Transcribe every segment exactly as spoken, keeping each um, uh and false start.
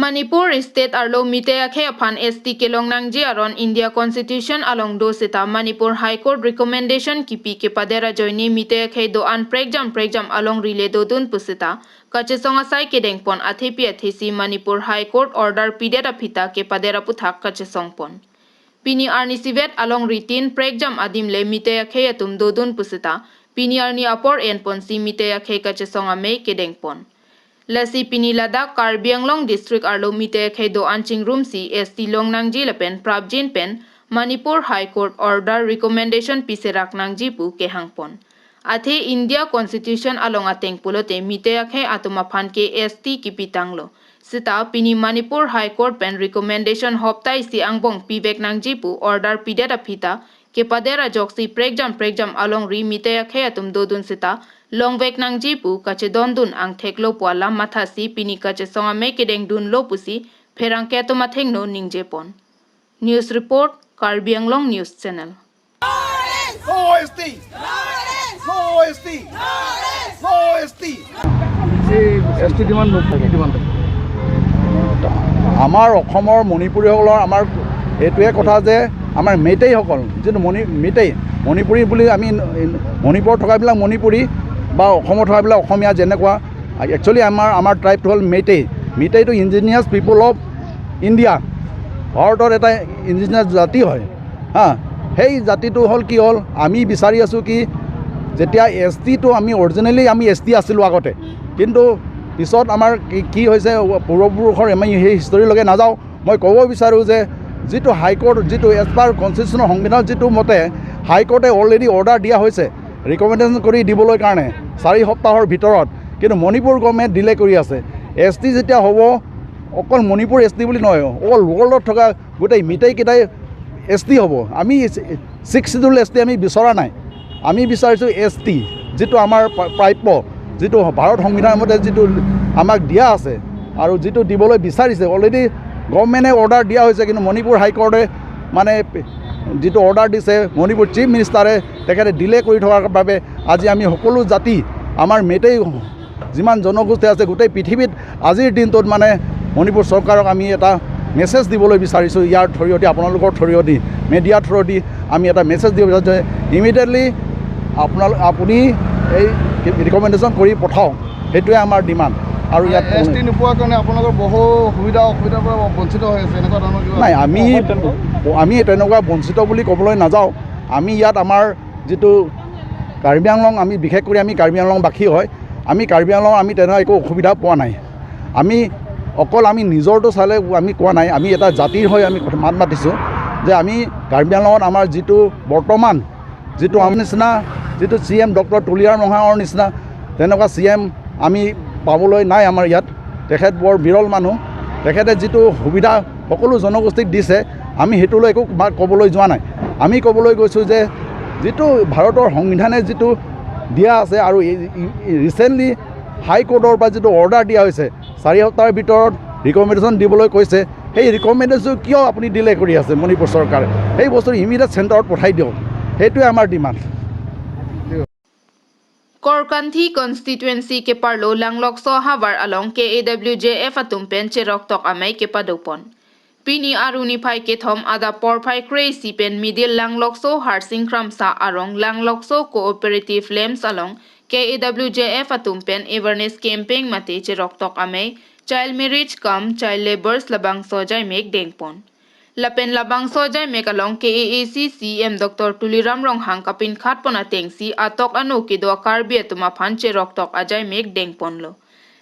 Manipur State arlo mite akhei aphan S T kelong nangji aron India Constitution along do seta Manipur High Court recommendation kipi kepader ajoine mite akhei do-an prekjam prekjam alongri le dodun puseta kachesong asai kedengpon, athepi athesi Manipur High Court order pidet aphi ta kepader aputhak kachesongpon. Pini arnisivet alongri tin prekjam adim le mite akhei atum dodun puseta pini arni apor enponsi mite akhei kachesong amei kedengpon. Lasi pini ladak Karbi Anglong District arlo mite akhei do-an chingrumsi S T long nangji lapen prapjin pen Manipur High Court order recommendation piserak nangji pu kehangpon. Athe India Constitution along ateng pulote mite akhei atum aphan ke S T kipitanglo. Seta pini Manipur High Court pen recommendation hopta isi angbong pivek nangji pu order pidet aphi ta kepader ajoksi prekjam prekjam alongri mite akhei atum dodun seta longvek nangji pu kachedondun angtheklo pu alam mathasi pini kachesong amei kedengdunlo pusi pherangke atum athengno ningjepon. News report, Karbi Anglong News Channel. No S T! No S T! No S T! এই এছ টি demand, demand. আমাৰ অসমৰ মণিপুৰীসকলৰ আমাৰ এইটোৱে কথা যে আমাৰ মেইটেইসকল, যিটো মণি মেইটেই, মণিপুৰী বুলি আমি মণিপুৰত থকাবিলাক মণিপুৰী বা অসমত থকাবিলাক অসমীয়া যেনেকুৱা, একচুৱেলি আমাৰ আমাৰ ট্ৰাইবটো হ'ল মেইটেই। মেইটেইটো ইণ্ডিজিনিয়াছ পিপল অফ ইণ্ডিয়া, ভাৰতৰ এটা ইণ্ডিজিনিয়াছ জাতি হয়। হা, সেই জাতিটো হ'ল কি হ'ল, আমি বিচাৰি আছোঁ কি, যেতিয়া এছ টিটো আমি অৰিজিনেলি আমি এছ টি আছিলোঁ আগতে, কিন্তু পিছত আমাৰ কি কি হৈছে পূৰ্বপুৰুষৰ, আমি সেই হিষ্টৰীলৈকে নাযাওঁ। মই ক'ব বিচাৰোঁ যে যিটো হাইকোৰ্ট, যিটো এজ পাৰ কনষ্টিটিউশ্যনৰ সংবিধানত যিটো মতে হাইকোৰ্টে অলৰেডি অৰ্ডাৰ দিয়া হৈছে ৰিকমেণ্ডেশ্যন কৰি দিবলৈ কাৰণে চাৰি সপ্তাহৰ ভিতৰত, কিন্তু মণিপুৰ গভৰ্ণমেণ্ট ডিলে কৰি আছে। এছ টি যেতিয়া হ'ব, অকল মণিপুৰ এছ টি বুলি নহয়, অল ৱৰ্ল্ডত থকা গোটেই মিটেইকেইটাই এছ টি হ'ব। আমি ছিক্স শ্বিডিউল এছ টি আমি বিচৰা নাই, আমি বিচাৰিছোঁ এছ টি, যিটো আমাৰ প্ৰা- প্ৰাপ্য, যিটো ভাৰত সংবিধানৰ মতে যিটো আমাক দিয়া আছে আৰু যিটো দিবলৈ বিচাৰিছে, অলৰেডি গভৰ্ণমেণ্টে অৰ্ডাৰ দিয়া হৈছে, কিন্তু মণিপুৰ হাইকোৰ্টে মানে যিটো অৰ্ডাৰ দিছে, মণিপুৰ চিফ মিনিষ্টাৰে তেখেতে ডিলে কৰি থকাৰ বাবে আজি আমি সকলো জাতি, আমাৰ মেইটেই যিমান জনগোষ্ঠী আছে গোটেই পৃথিৱীত আজিৰ দিনটোত মানে মণিপুৰ চৰকাৰক আমি এটা মেছেজ দিবলৈ বিচাৰিছোঁ। ইয়াৰ থ্ৰুৱেদি, আপোনালোকৰ থ্ৰুৱেদি, মিডিয়াৰ থ্ৰুৱেদি আমি এটা মেছেজ দিব বিচাৰিছোঁ যে ইমিডিয়েটলি আপোনালোক, আপুনি এই ৰিকমেণ্ডেশ্যন কৰি পঠাওক, সেইটোৱে আমাৰ ডিমাণ্ড। আৰু ইয়াত এছ টি নোপোৱাৰ কাৰণে আপোনালোকৰ বহু সুবিধা অসুবিধাৰ পৰা বঞ্চিত হৈ আছে, এনেকুৱা ধৰণৰ কিবা? নাই, আমি আমি তেনেকুৱা বঞ্চিত বুলি ক'বলৈ নাযাওঁ। আমি ইয়াত আমাৰ যিটো কাৰ্বি আংলং, আমি বিশেষ কৰি আমি কাৰ্বি আংলংবাসী হয়, আমি কাৰ্বি আংলং আমি তেনেকুৱা একো অসুবিধা পোৱা নাই। আমি অকল আমি নিজৰটো চালে আমি কোৱা নাই, আমি এটা জাতিৰ হৈ আমি কথা মাত মাতিছোঁ যে আমি কাৰ্বি আংলঙত আমাৰ যিটো বৰ্তমান যিটো আমাৰ নিচিনা যিটো চি এম ডক্টৰ তুলিৰাম ৰংহাঙৰ নিচিনা তেনেকুৱা চি এম আমি পাবলৈ নাই আমাৰ ইয়াত। তেখেত বৰ বিৰল মানুহ। তেখেতে যিটো সুবিধা সকলো জনগোষ্ঠীক দিছে, আমি সেইটোলৈ একো মাত ক'বলৈ যোৱা নাই। আমি ক'বলৈ গৈছোঁ যে যিটো ভাৰতৰ সংবিধানে যিটো দিয়া আছে আৰু ৰিচেণ্টলি হাই কোৰ্টৰ পৰা যিটো অৰ্ডাৰ দিয়া হৈছে, চাৰি সপ্তাহৰ ভিতৰত ৰিকমেণ্ডেশ্যন দিবলৈ কৈছে, সেই ৰিকমেণ্ডেশ্যন কিয় আপুনি ডিলে কৰি আছে মণিপুৰ চৰকাৰে? সেই বস্তু ইমিডিয়েট চেণ্টাৰত পঠাই দিয়ক, সেইটোৱে আমাৰ demand. Korkanthi constituency keparlo Langlokso havar along K A W J F atum pen cheroktok amei kepadopon. Pini arni phai kethom adap porphai kre-isi pen middle Langlokso Harsing Kramsa arong Langlokso Cooperative Lamps along K A W J F atum pen awareness campaign mate cheroktok amei, child marriage cum child labours labangso ajaimek dengpon. Lapen labangso ajaimek along K A A C C E M Doctor Tuliram Ronghang kapinkhatpon atengsi atok ano kedo a-Karbi atum aphan cheroktok ajaimek dengponlo.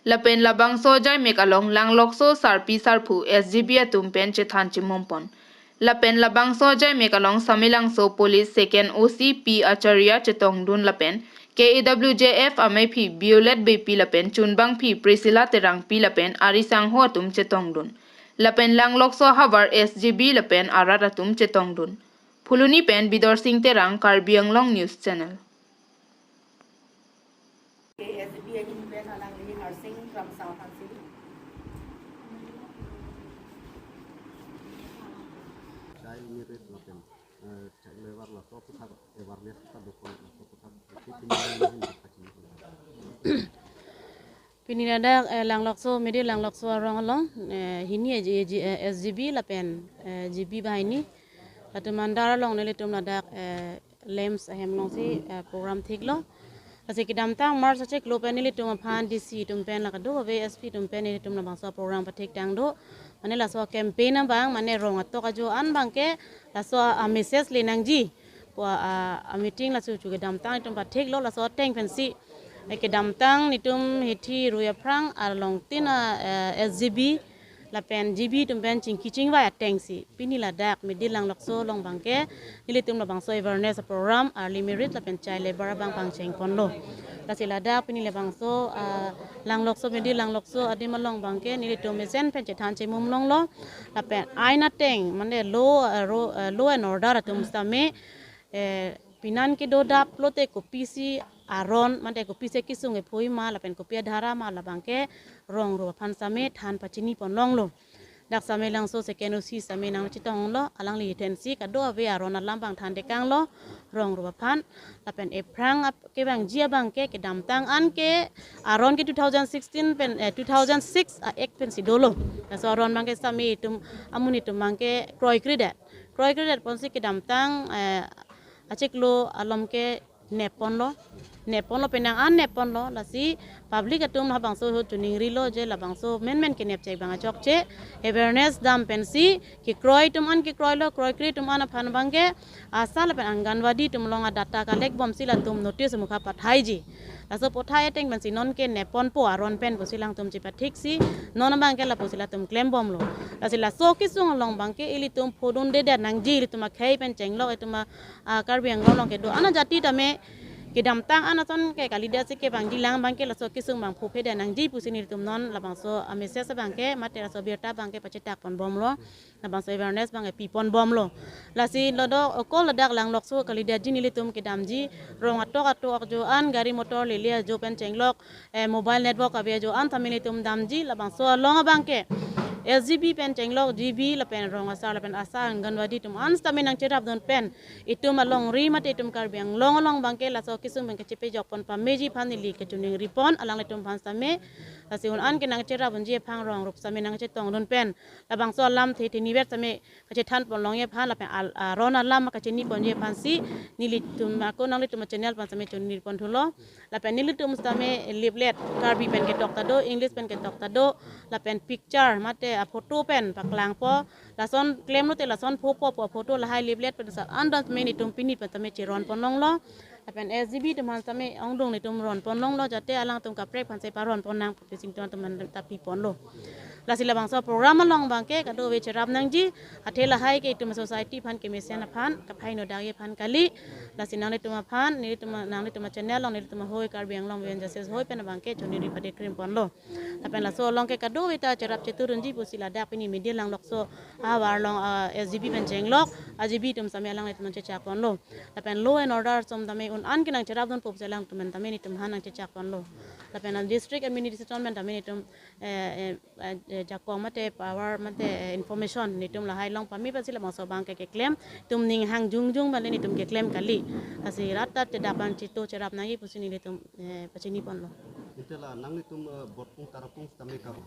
Lapen labangso ajaimek along Langlokso sarpi sarpo S G B atum pen chethan chemumpon. Lapen labangso ajaimek along Samelangso Police Second O C P Acharya chetongdun lapen K A W J F ameiphi Violet Beypi lapen chunbangphi Priscilla Terangpi lapen ari sangho atum chetongdun. Lapen Langlokso havar S G B lapen arat atum chetongdun. Phuloni pen Bidorsing Terang, Karbi Anglong News Channel. K S B ahin pen alangli Harsing Kramsa aphansi. Child marriage lapen, eh, child labour laso aputhak awareness ta dokon laso aputhak. Pini ladak eh, Langlokso, Middle Langlokso arong along eh, hini eh, G- G- eh, S G B lapen eh, G B banghini. Latum mandar along nelitum ladak eh, lamps ahem alongsi eh, program thiklo. Lasi kedamtang March achiklo pen nelitum aphan D C atum pen la kadokave S P atum pen nelitum labangso program pathik tangdo. Mane laso campaign abang mane rong atok ajo an abangke laso a message le nangji pu a, a meeting laso chu kedamtang itum pathiklo. Laso ateng pensi eh, kedamtang nitum hithi rui aphrang along tin a eh, S G B lapen G B atum pen chingki chingvai atengsi pini ladak Middle Langlokso along abangke nelitum labangso awareness program early marriage lapen child labour abang pangcheng ponlo. Lasi ladak pini labangso ah, Langlokso, Middle Langlokso adim along abangke nelitum mesen pen chethan chemum longlo. Lapen ain ateng mane law eh, ro- eh, law and order atum sitame eh, pinan kedodap lote kopisi aron mane kopisi kesung kephui ma lapen kopi adhara ma labangke rong rup aphan sitame than pachini pon longlo. Dak sitame Langso second O C sitame nangchetonglo, alangli thensi kadokave aron alam abang than tekanglo rong rup aphan. Lapen ephrang ap- kevangji abangke kedamtang an ke aron ke two thousand sixteen pen eh, two thousand six a act pensi dolo. Laso aron abangke sitame itum amonit atum abangke kroikredet. Kroikredet ponsi kedamtang eh, achiklo alom ke nep ponlo. Nep ponlo, penang an nep ponlo. Lasi public atum labangso ahut chuningrilo je labangso menmen kenep chek abang achokche awareness dam pensi kekroi atum an kekroilo, kroikre atum an aphan abangke ASHA lapen Anganwadi atum along a data collect bomsi latum notice mukha pathaiji. Laso pathai ateng pensi non ke nep ponpo aron pen pusi alangtum chepathiksi non abangke lapusi latum klem bomlo. Lasi laso kesung along abangke ilitum phodundedet nangji, ilitum akhei pen chenglok, itum a ah, Karbi Anglong along kedo ana jati tame kedamtang an ason ke kalidet si kevangji lang abangke laso kesung abang phuphedet nangji pusi nelitum non labangso a message abangke mate laso birta abangke pachetak pon bomlo. Labangso awareness abangke pi pon bomlo. Lasi lodo okol ladak Langlokso kalidetji, nelitum kedamji rong atok atok ajo an gari motor lele ajo pen chenglok eh, mobile network ave ajo an tame nelitum damji. Labangso along abangke S G B pen chenglok G B lapen rong asar lapen ASHA Anganwadi atum an sitame nangcherapdun pen itum alongri mate itum Karbi Anglong along abangke laso kesung abangke chepejok pon pameji aphan neli kachiningri pon alanglitum aphan sitame. Lasi un an ke nangcherapdunji aphan rong rup sitame nangchetongdun pen labangso alamthe thinivet sitame kachethan pon longji aphan lapen al- aron alam kachini ponji aphansi nelitum ako nanglitum channel aphan sitame chiningri pon thulo. Lapen nelitum sitame leaflet Karbi pen ketok ta do, English pen ketok ta do, lapen picture mate a photo pen paklangpo. Lason klemlote lason phopo pu a photo lahai leaflet pen sa andan sitame nelitum pini pen sitame cheron pon longlo. Lapen S G B atum aphan sitame ongdung nelitum ron pon longlo, jate alangtum kaprek aphansi paron pon nang pusi nelitum aphan ta pi ponlo. Lasi labangso program along abangke kadokave cherap nangji, athe lahai ke itum society aphan kemesen aphan kaphai nodak aphan kali. Lasi nanglitum aphan, nelitum nanglitum channel along nelitum hoi Karbi Anglong Women Justice hoi pen abangke chiningri pade krim ponlo. Lapen laso along ke kadokave ta cherap cheturunji pusi ladak pini Middle Langlokso ahavar along ah, S G B pen chenglok a G B atum sitame alanglitum chechak ponlo. Lapen law and order atum tame un an ke nangcherapdunpo pusi alangtum tame nelitum aphan nangchechak ponlo. Lapen a district administration pen tame nelitum eh, eh, eh, eh, jakong mate power mate eh, information nelitum lahai along pame pensi labangso abangke keklem, itum ning hang jongjong abang le nelitum keklem kali. Lasi rat tat chedak abang chito cherap nangji pusi nelitum eh, pachini ponlo. Ante la nanglitum eh, Borpung Tarapung sitame karo.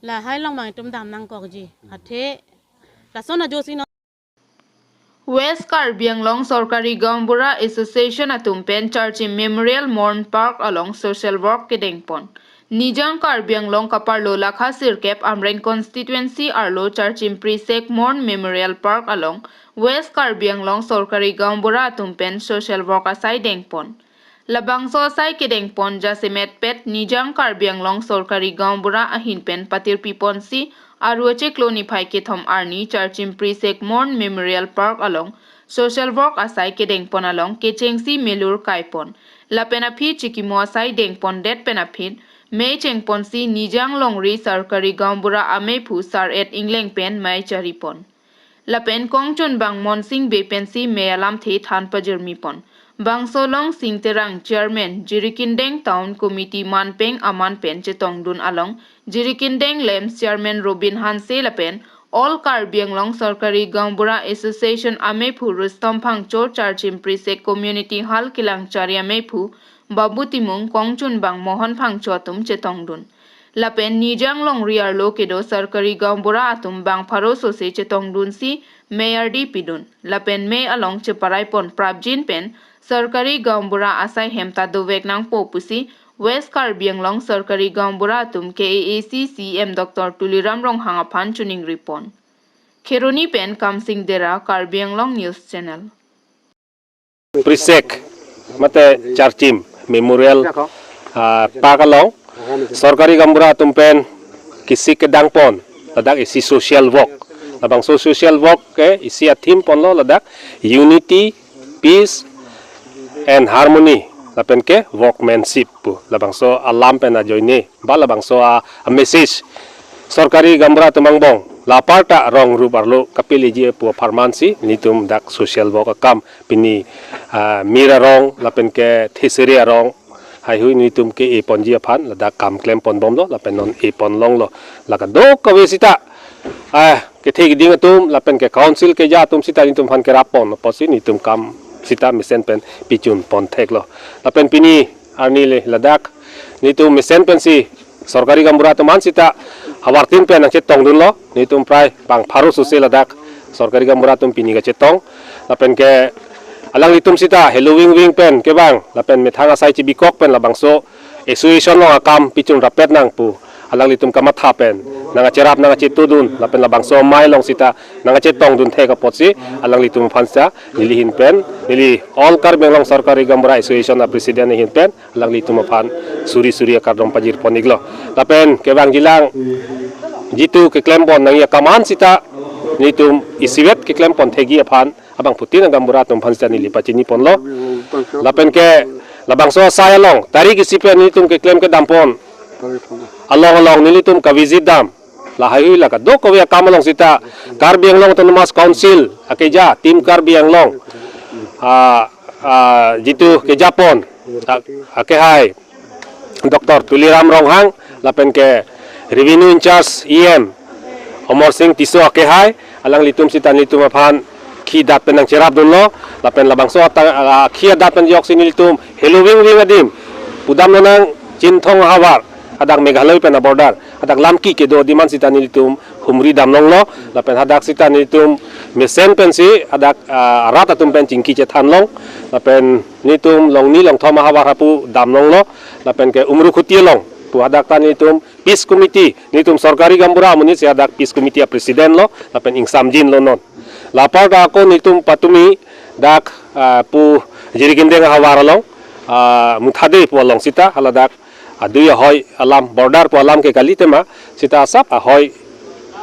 Lahai along abang itum dam nangkokji. Athe lason ajosi non West Karbi Anglong Sorkari Gaonbura Association atum pen Charchim Memorial Mourn Park along social work kedeng pon. Nijang Karbi Anglong kaparlo lakha sirkep Amreng constituency arlo Charchim Prisek Mourn Memorial Park along West Karbi Anglong Sorkari Gaonbura atum pen social work asai deng pon. Labangso asai kedeng pon jasemet pet Nijang Karbi Anglong Sorkari Gaonbura ahin pen patirpi ponsi aru achiklo niphai kethom arni Charchim Prisek Mourn Memorial Park along social work asai kedeng pon along kechengsi melur kai pon. Lapen aphi chikimo asai deng pondet pen aphi mei cheng ponsi Nijang longri Sorkari Gaonbura amephu Sar-et Engleng pen mei chari pon. Lapen kongchunbang Monsing Bey pensi mei alamthe than pajirmi pon. Bangso along Sing Terang chairman, Jirikindeng Town Committee manpeng aman pen chetongdun along, Jirikindeng Lamps chairman Robin Hanse lapen All Karbi Anglong Sorkari Gaonbura Association amephu Rustom Phangcho, Charchim Prisek Community Hall Kilangchari amephu Babu Timung, Kongchunbang, Mohon Phangcho atum chetongdun. Lapen Nijang longri arlo kedo sorkari gaonbura atum bang pharo sose chetongdunsi mei-ardi pidun. Lapen mei along cheparaipon prapjin pen sorkari gaonbura asai hem ta dovek nangpo pusi West Karbi Anglong sorkari gaonbura atum K A A C C E M Doctor Tuliram Ronghang aphan chiningripon. Kheroni pen Kamsing Dera, Karbi Anglong News Channel. Prisek mate Charchim Memorial ah, Park along sorkari gaonbura atum pen kesik kedangpon ladak isi social work. Labangso social work ke isi a-theme ponlo ladak unity, peace and harmony lapen ke workmanship pu labangso alam pen ajoine ba labangso a, a message sorkari gaonbura atum angbong la aparta rong rup arlo kapeleji pu apharmansi nelitum dak social work akam pini ah, mir arong lapen ke thesere arong haihui nelitum ke-e ponji aphan ladak kam klem ponbomlo lapen non-e ponlonglo. La kadokave sita ah, kethe keding atum lapen ke council keja atum sita nelitum aphan kerap pon apotsi nelitum kam sita mesen pen pichun pon theklo. Lapen pini arni le ladak nelitum mesen pensi sorkari gaonbura atum an sita havartin pen nangchetongdunlo. Nelitum prai bang pharo sose ladak sorkari gaonbura atum pini kachetong. Lapen ke alanglitum sita heloving ving pen kevang lapen methang asai chibikok pen labangso association along akam pichun rapet nang pu alanglitum kamatha pen nangkacherap nangkachetudun lapen labangso amei along sita nangkachetongdun thek apotsi alanglitum aphan sita neli ahin pen, neli All Karbi Anglong Sorkari Gaonbura Association a-president ahin pen alanglitum aphan suri suri akardom pajir pon-iklo. Lapen kevangjilang jitu keklem pon nangji akam an sita nelitum isivet keklem pon thekji aphan abangphutin agaonbura atum aphan sita neli pachini ponlo. Lapen ke labangso asai along tarik isi pen nelitum keklem kedam pon along along nelitum kavisit dam. La haihui la kadokave akam along sita Karbi Anglong Autonomous Council akeja, Team Karbi Anglong ah, ah, jitu keja pon ah, akehai Doctor Tuliram Ronghang lapen ke Revenue in-charge E M Amarsing Tisso akehai alanglitum sita nelitum aphan khi adat pen nangcherapdunlo. Lapen labangso ata- ah, khi adat pen joksi nelitum heloving ving adim pudamlonang Chinthong ahavar hadak Meghalaya pen a-border hadak Lamki kedo adim an sita nelitum humri damlonglo. Lapen hadak sita nelitum mesen pensi hadak ah, rat atum pen chingki chethanlong. Lapen nelitum longni longthom ahavar hapu damlonglo. Lapen ke Umrukhuti along pu hadak ta nelitum Peace Committee, nelitum sorkari gaonbura amonit si hadak Peace Committee a-president lo lapen ingsamjinlo non. La aparta ako nelitum patumi dak ah, pu Jirikindeng ahavar along ah, Muthade pu along sita haladak adui ahoi alam, border pu alam ke kali tema, sita asap ahoi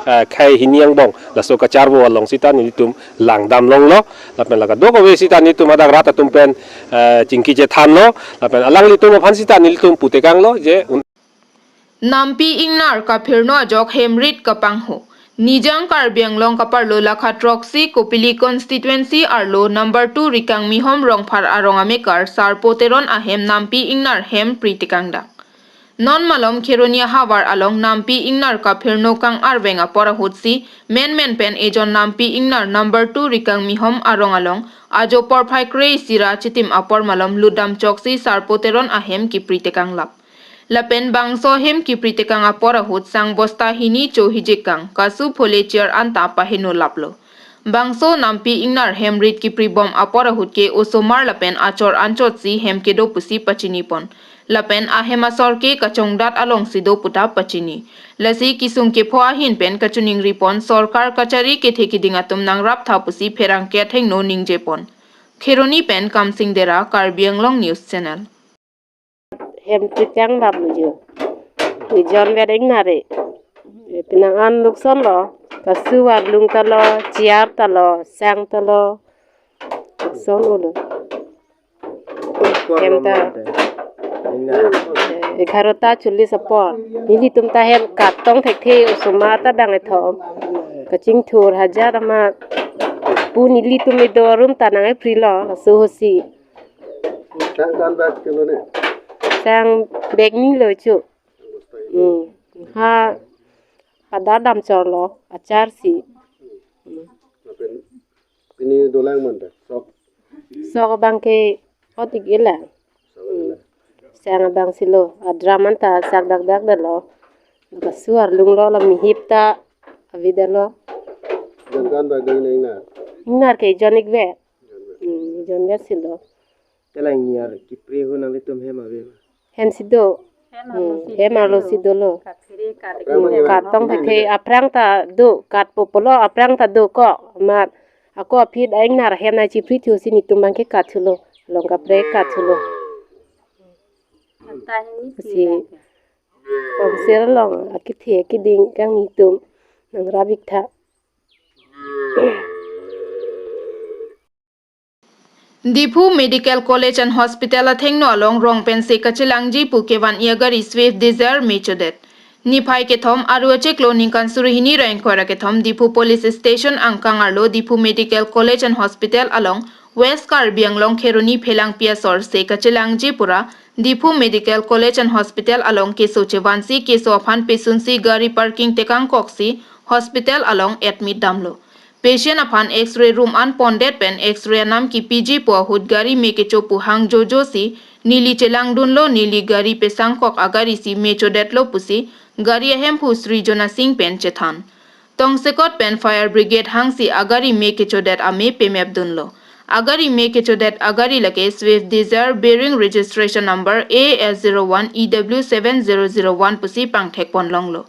ah, khei hini angbong laso kacharvo along sita nelitum langdamlonglo. Lapen la kadokave sita nelitum hadak rat atum pen ah, chingki chethanlo. Lapen alanglitum aphan sita nelitum putekanglo je un- Nampi ingnar kaphirno ajok hemrit kapanghu. Nijang Karbi Anglong kaparlo lakha throksi Kopili constituency arlo number two Rikangmihom Rongphar arong amekar Sarpo Teron ahem nampi ingnar hem pritekangdak. Non malom Kheroni ahavar along nampi ingnar kaphirno kang-arveng apor ahutsi menmen pen ejon nampi ingnar number two Rikangmihom arong along ajo porphai kre-isi ra chitim apor malom lutdam choksi Sarpo Teron ahem kipritekanglap. Lapen bangso hem kipritekang apor ahut sang bosta hini cho hijikang, kasu phole chair anta pahenolaplo. Bangso nampi ingnar hemrit kipribom apor ahut ke osomar lapen achor anchotsi hem kedo pusi pachinipon. Lapen ahem asor ke kachongdat alongsi do puta pachini. Lasi kesung kepho ahin pen kachiningripon sorkar kachari kethe keding atum nangraptha pusi pherangke athengno ningjepon. Kheroni pen Kamsing Dera, Karbi Anglong News Channel. Hem tu chang bap muju. Ijon bed ingnar re. Pinang an lukson lo. Kasu warlung ta lo, chair ta lo, sang ta lo. Lukson ulo. Hem ta. Egarota chollis apor. Nelitum ta hem katong thekthe osomar ta dang ethom. Kachingthur hajar ama. Pu nelitum ido room ta nang eprilo. Laso hosi. Sang kan bag kilo ne? Sang bag ni lo chu. Hmm. Ha pada dam chor lo achar si. Hmm. Lapen pini dolang man ta sok. Sok abang ke otik ila. Sok ila. Chang abang si lo, adram anta sak dak dak da lo. Laso arlung lo, la mihip ta avi da lo. Jon kan ba gari na ingnar? Ingnar ke jon ikve. Hmm, jon ikve si lo. Te la ingnar kipri hu nanglitum hem ave? Hem si do. Hmm, hem arlo si dolo. Aphrang Hmm, bang katong ke thek thek aphrang ta do, kat po pulo aphrang ta do ko. Amat ako aphi ta ingnar hem na chipri thu si netum bang ke kat thulo. Along kaprek kat thulo. Kata hini Si sila. Kongsil along akethe akeding kang netum nangrap ik tha. Diphu Medical College and Hospital athengno along rong pensi kachelangji pu kevan-i agari Swift Dzire mechodet. Niphai kethom Aru achiklo ningkan suri hini ra ingkoi ra kethom Diphu Police Station angkang arlo Diphu Medical College and Hospital along West Karbi Anglong Kheroni Phelangpi asor se kachelangji pura Diphu Medical College and Hospital along keso chevansi keso aphan pesunsi gari parking tekangkoksi hospital along admit damlo. Patient aphan X-ray room an pondet pen X-ray anam kipiji pu ahut gari me kecho pu hang jojo si neli chelangdunlo, neli gari pesangkok agari si mechodetlo pusi gari ahemphu Sri Jona Singh pen chethan. Tongsekot pen fire brigade hangsi agari me kechodet ame pemepdunlo. Agari me kechodet agari lake Swift Dzire bearing registration number A S zero one E W seven zero zero one pusi pangthek ponlonglo.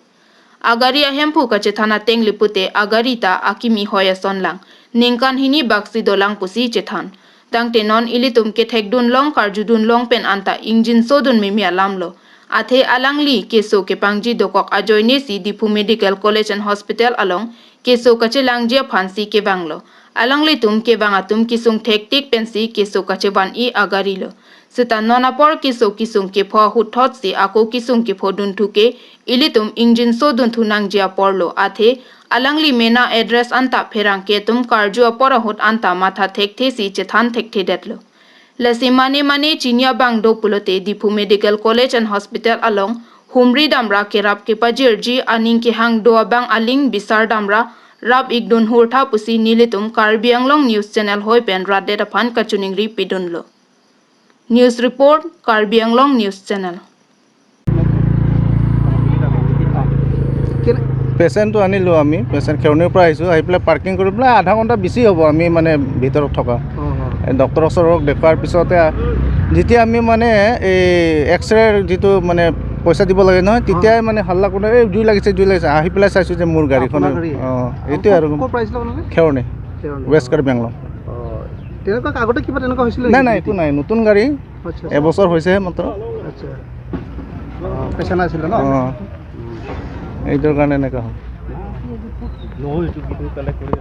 Agari ahemphu kachethan ateng le pute agari ta akimi hoi ason lang. Ningkan hini baksi dolang pusi chethan. Tangte non ilitum kethekdunlong karjudunlong pen anta ingjinso dun mimi alamlo. Athe alangli keso kepangji dokok ajoine si Diphu Medical College and Hospital along keso kachelangji aphansi kevanglo. Alanglitum kevang atum kesung thektik pensi keso kachevan-i agari lo. Seta non apor keso kesung kepho ahut thotsi ako kesung kepho dunthu ke ilitum ingjinso dunthu nangji aporlo. Athe alangli mena address anta pherangke atum karju apor ahut anta matha thekthesi chethan thekthedetlo. Lasi mane mane chini abang do pulote Diphu Medical College and Hospital along humri damra kerap kepajirji aning kehang do abang aling bisar damra rap ikdun hurtha pusi nelitum Karbi Anglong News Channel hoi pen rat det aphan kachiningri pidunlo. News report, Karbi Anglong News Channel. পেচেণ্টটো আনিলোঁ আমি, পেচেণ্ট খেৰণিৰ পৰা আহিছোঁ, আহি পেলাই পাৰ্কিং কৰি পেলাই আধা ঘণ্টা বেছি হ'ব আমি মানে ভিতৰত থকা। অ, অ। এই ডক্টৰৰ ওচৰত দেখুৱাৰ পিছতে আ-, যেতিয়া আমি মানে এই এক্সৰেৰ যিটো মানে পইচা দিব লাগে নহয়, তেতিয়াই অ। মানে হাল্লা কৰোঁতে, "এই জুই লাগিছে, জুই লাগিছে।" আহি পেলাই চাইছোঁ যে মোৰ গাড়ীখন। আপোনাৰ গাড়ী? অ, এইটোৱে আৰু। ক'ৰ পৰা আহিছিলে আপোনালোকে? খেৰণি, খেৰণি। ৱেষ্ট কাৰ্বি আংলং। অ, তেনেকুৱা আগতে কিবা তেনেকুৱা হৈছিলে নাই, নেকি? নাই, একো নাই, নতুন গাড়ী। আচ্ছা, আচ্ছা। এবছৰ হৈছেহে মাত্ৰ। আচ্ছা। অ, পেচেণ্ট আছিলে ন? অ। উম। এইটোৰ কাৰণে এনেকুৱা হ'ল। নহয়, এইটো গোটেই কালেক্ট কৰি